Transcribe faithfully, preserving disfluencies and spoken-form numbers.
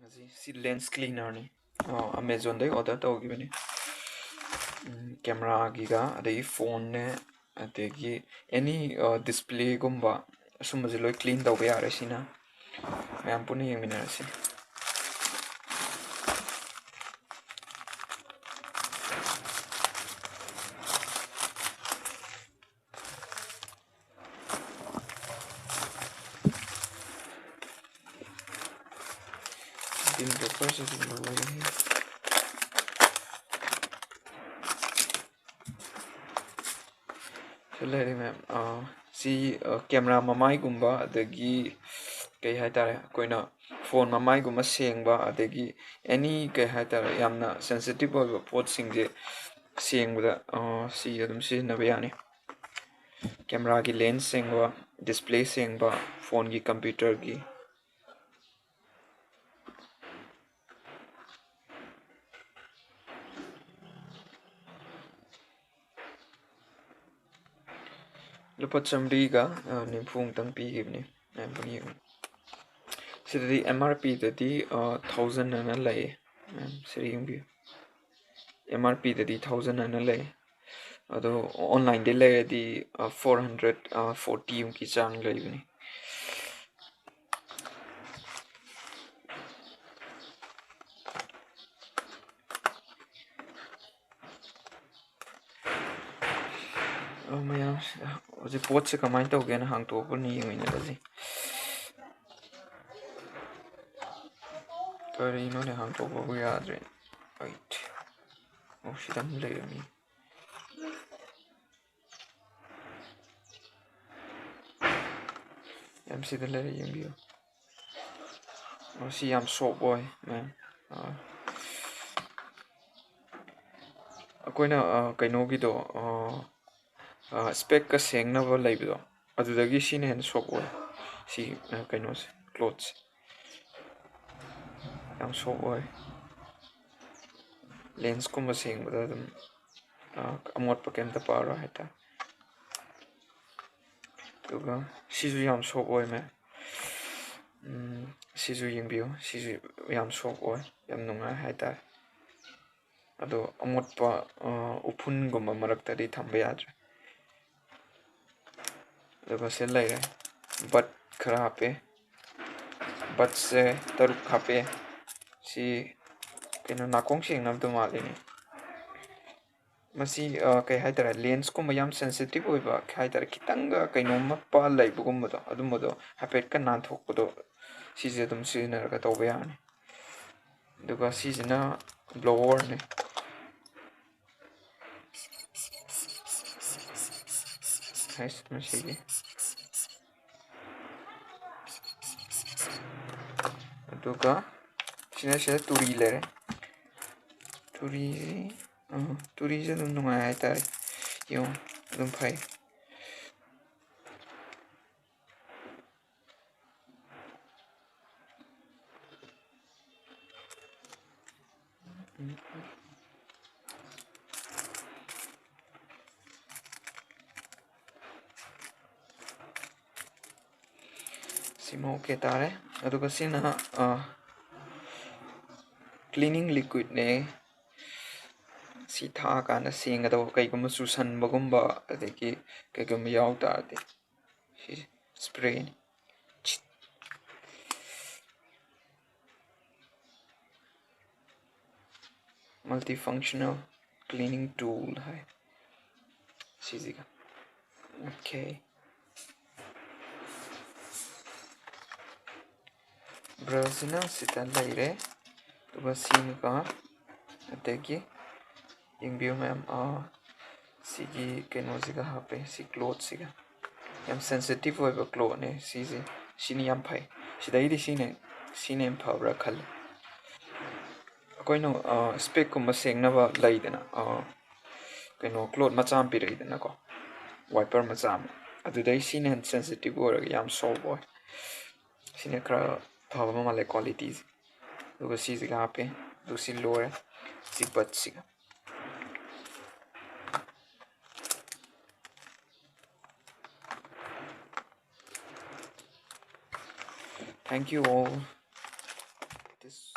ꯁꯤ, ꯁꯤ lens cleanerꯅꯤ꯫ ꯑꯣ, Amazonꯗꯒꯤ order ꯇꯧꯈꯤꯕꯅꯤ꯫ ꯎꯝ, cameraꯒꯤꯒ, ꯑꯗꯒꯤ phoneꯅꯦ, ꯑꯗꯒꯤ any, ꯑ, displayꯒꯨꯝꯕ, ꯑꯁꯨꯝꯕꯁꯦ ꯂꯣꯏ clean ꯇꯧꯕ ꯌꯥꯔꯦ ꯁꯤꯅ꯫ ꯃꯌꯥꯝ ꯄꯨꯟꯅ ꯌꯦꯡꯃꯤꯟꯅꯔꯁꯤ꯫ Pin paperꯁꯤꯁꯨ ꯂꯧꯔꯒꯦ꯫ ꯁꯤ ꯂꯩꯔꯦ ꯃꯌꯥꯝ꯫ ꯑꯥ, ꯁꯤ, ꯑꯥ, camera ꯃꯃꯥꯏꯒꯨꯝꯕ, ꯑꯗꯒꯤ ꯀꯩ ꯍꯥꯏꯇꯥꯔꯦ, ꯑꯩꯈꯣꯏꯅ phone ꯃꯃꯥꯏꯒꯨꯝꯕ ꯁꯦꯡꯕ, ꯑꯗꯒꯤ any ꯀꯩ ꯍꯥꯏꯇꯥꯔꯦ, ꯌꯥꯝꯅ sensitive ꯑꯣꯏꯕ ꯄꯣꯠꯁꯤꯡꯁꯦ ꯁꯦꯡꯕꯗ, ꯑꯥ, ꯁꯤ ꯑꯗꯨꯝ ꯁꯤꯖꯤꯟꯅꯕ ꯌꯥꯅꯤ꯫ Cameraꯒꯤ lens ꯁꯦꯡꯕ, display ꯁꯦꯡꯕ, phoneꯒꯤ, computerꯒꯤ꯫ ꯂꯨꯄꯥ ꯆꯥꯝꯃꯔꯤꯒ, ꯑ, ꯅꯤꯐꯨꯃꯨꯛꯇꯪ ꯄꯤꯈꯤꯕꯅꯤ꯫ ꯃꯌꯥꯝ ꯑꯗꯨꯝ ꯌꯦꯡꯉꯨ꯫ ꯁꯤꯗꯗꯤ M R Pꯗꯗꯤ, ꯑ, thousand ꯍꯥꯏꯅ ꯂꯩꯌꯦ꯫ ꯃꯌꯥꯝ ꯁꯤꯗ ꯌꯦꯡꯕꯤꯌꯨ꯫ M R Pꯗꯗꯤ thousand ꯍꯥꯏꯅ ꯂꯩ꯫ ꯑꯗꯣ onlineꯗꯩ ꯂꯩꯔꯗꯤ, ꯑ, four hundred, ꯑ, forty ꯃꯨꯛꯀꯤ ꯆꯥꯡ ꯂꯩꯕꯅꯤ꯫ ꯑ, ꯃꯌꯥꯝ, ꯍꯧꯖꯤꯛ ꯄꯣꯠꯁꯦ ꯀꯃꯥꯏꯅ ꯇꯧꯒꯦꯅ ꯍꯥꯡꯇꯣꯛꯄꯅꯤ ꯌꯦꯡꯃꯤꯟꯅꯔꯁꯤ꯫ ꯀꯔꯤꯅꯣꯅꯦ, ꯍꯥꯡꯇꯣꯛꯄꯕꯨ ꯌꯥꯗ꯭ꯔꯦ꯫ Wait. ꯑꯣ, ꯁꯤꯗ ꯑꯃꯨꯛ ꯂꯩꯔꯝꯃꯤ꯫ ꯌꯥꯝ ꯁꯤꯗ ꯂꯩꯔꯦ, ꯌꯦꯡꯕꯤꯌꯨ꯫ ꯑꯣ, ꯁꯤ ꯌꯥꯝ soft ꯑꯣꯏ, ꯃꯌꯥꯝ꯫ ꯑꯥ, ꯑꯩꯈꯣꯏꯅ, ꯑꯥ, ꯀꯩꯅꯣꯒꯤꯗꯣ, ꯑꯥ, ꯑꯥ, specꯀ ꯁꯦꯡꯅꯕ ꯂꯩꯕꯗꯣ, ꯑꯗꯨꯗꯒꯤ ꯁꯤꯅ ꯍꯦꯟꯅ soft ꯑꯣꯏ꯫ ꯁꯤ, ꯑꯥ, ꯀꯩꯅꯣꯁꯦ, clothꯁꯦ ꯌꯥꯝ soft ꯑꯣꯏ꯫ Lensꯀꯨꯝꯕ ꯁꯦꯡꯕꯗ ꯑꯗꯨꯝ, ꯑꯥ, ꯑꯃꯣꯠꯄ ꯀꯩꯝꯇ ꯄꯥꯔꯣꯏ ꯍꯥꯏꯇꯥꯔꯦ꯫ ꯑꯗꯨꯒ ꯁꯤꯁꯨ ꯌꯥꯝ soft ꯑꯣꯏ, ꯃꯌꯥꯝ꯫ ꯎꯝ, ꯁꯤꯁꯨ ꯌꯦꯡꯕꯤꯌꯨ, ꯁꯤꯁꯨ ꯌꯥꯝ soft ꯑꯣꯏ, ꯌꯥꯝ ꯅꯨꯡꯉꯥꯏ ꯍꯥꯏꯇꯥꯔꯦ꯫ ꯑꯗꯣ ꯑꯃꯣꯠꯄ, ꯑ, ꯎꯐꯨꯟꯒꯨꯝꯕ ꯃꯔꯛꯇꯗꯤ ꯊꯝꯕ ꯌꯥꯗ꯭ꯔꯦ꯫ ꯑꯗꯨꯒ ꯁꯤ ꯂꯩꯔꯦ, bud ꯈꯔ ꯍꯥꯞꯄꯦ, budꯁꯦ ꯇꯔꯨꯛ ꯍꯥꯞꯄꯦ꯫ ꯁꯤ ꯀꯩꯅꯣ, ꯅꯥꯀꯣꯡ ꯁꯦꯡꯅꯕꯗꯣ ꯃꯥꯜꯂꯤꯅꯦ꯫ ꯃꯁꯤ, ꯑ, ꯀꯩ ꯍꯥꯏꯇꯥꯔꯦ, lensꯀꯨꯝꯕ ꯌꯥꯝ sensitive ꯑꯣꯏꯕ ꯍꯥꯏꯇꯥꯔꯦ, ꯈꯤꯇꯪꯒ ꯀꯩꯅꯣꯝꯃ ꯄ ꯂꯩꯕꯒꯨꯝꯕꯗꯣ, ꯑꯗꯨꯝꯕꯗꯣ ꯍꯥꯏꯐꯦꯠꯀ ꯅꯥꯟꯊꯣꯛꯄꯗꯣ, ꯁꯤꯁꯦ ꯑꯗꯨꯝ ꯁꯤꯖꯤꯟꯅꯔꯒ ꯇꯧꯕ ꯌꯥꯔꯅꯤ꯫ ꯑꯗꯨꯒ ꯁꯤꯁꯤꯅ blowerꯅꯦ꯫ ꯍꯩꯁ, ꯃꯁꯤꯒꯤ꯫ ꯑꯗꯨꯒ ꯁꯤꯅ, ꯁꯤꯗ ꯇꯨꯔꯤ ꯂꯩꯔꯦ꯫ ꯇꯨꯔꯤꯁꯤ, ꯑ, ꯇꯨꯔꯤꯁꯦ ꯑꯗꯨꯝ ꯅꯨꯡꯉꯥꯏ ꯍꯥꯏꯇꯥꯔꯦ꯫ ꯌꯦꯡꯉꯣ, ꯑꯗꯨꯝ ꯐꯩ꯫ ꯁꯤꯃ okay ꯇꯥꯔꯦ꯫ ꯑꯗꯨꯒ ꯁꯤꯅ, ꯑ, cleaning liquidꯅꯦ꯫ ꯁꯤ ꯊꯥꯛꯑꯀꯥꯟꯗ ꯁꯦꯡꯒꯗꯧꯕ, ꯀꯩꯒꯨꯝꯕ ꯆꯨꯁꯟꯕꯒꯨꯝꯕ ꯑꯗꯒꯤ ꯀꯩꯒꯨꯝꯕ ꯌꯥꯎ ꯇꯥꯔꯗꯤ꯫ ꯁꯤ sprayꯅꯤ꯫ Multifunctional cleaning tool ꯍꯥꯏ ꯁꯤꯁꯤꯒ꯫ Okay꯫ Brushꯁꯤꯅ ꯁꯤꯗ ꯂꯩꯔꯦ꯫ ꯑꯗꯨꯒ ꯁꯤꯃꯒ, ꯑꯗꯒꯤ ꯌꯦꯡꯕꯤꯌꯨ ꯃꯌꯥꯝ, ꯑꯥ, ꯁꯤꯒꯤ ꯀꯩꯅꯣꯁꯤꯒ ꯍꯥꯞꯄꯦ, ꯁꯤ clothꯁꯤꯒ꯫ ꯌꯥꯝ sensitive ꯑꯣꯏꯕ clothꯅꯦ ꯁꯤꯁꯦ꯫ ꯁꯤꯅ ꯌꯥꯝ ꯐꯩ꯫ ꯁꯤꯗꯩꯗꯤ ꯁꯤꯅ, ꯁꯤꯅ ꯍꯦꯟꯅ ꯐꯕ꯭ꯔꯥ ꯈꯜꯂꯦ꯫ ꯑꯩꯈꯣꯏꯅ, ꯑ, specꯀꯨꯝꯕ ꯁꯦꯡꯅꯕ ꯂꯩꯗꯅ, ꯑ, ꯀꯩꯅꯣ, cloth ꯃꯆꯥ ꯑꯃ ꯄꯤꯔꯛꯏꯗꯅꯀꯣ, wiper ꯃꯆꯥ ꯑꯃ, ꯑꯗꯨꯗꯩ ꯁꯤꯅ ꯍꯦꯟꯅ sensitive ꯑꯣꯏꯔꯒ ꯌꯥꯝ soft ꯑꯣꯏ꯫ ꯁꯤꯅ ꯈꯔ ꯐꯕ ꯃꯥꯜꯂꯦ qualityꯁꯦ꯫ ꯑꯗꯨꯒ ꯁꯤꯁꯤꯒ ꯍꯥꯞꯄꯦ, ꯑꯗꯨꯒ ꯁꯤ ꯂꯣꯏꯔꯦ꯫ ꯁꯤ budꯁꯤꯒ꯫ Thank you all. This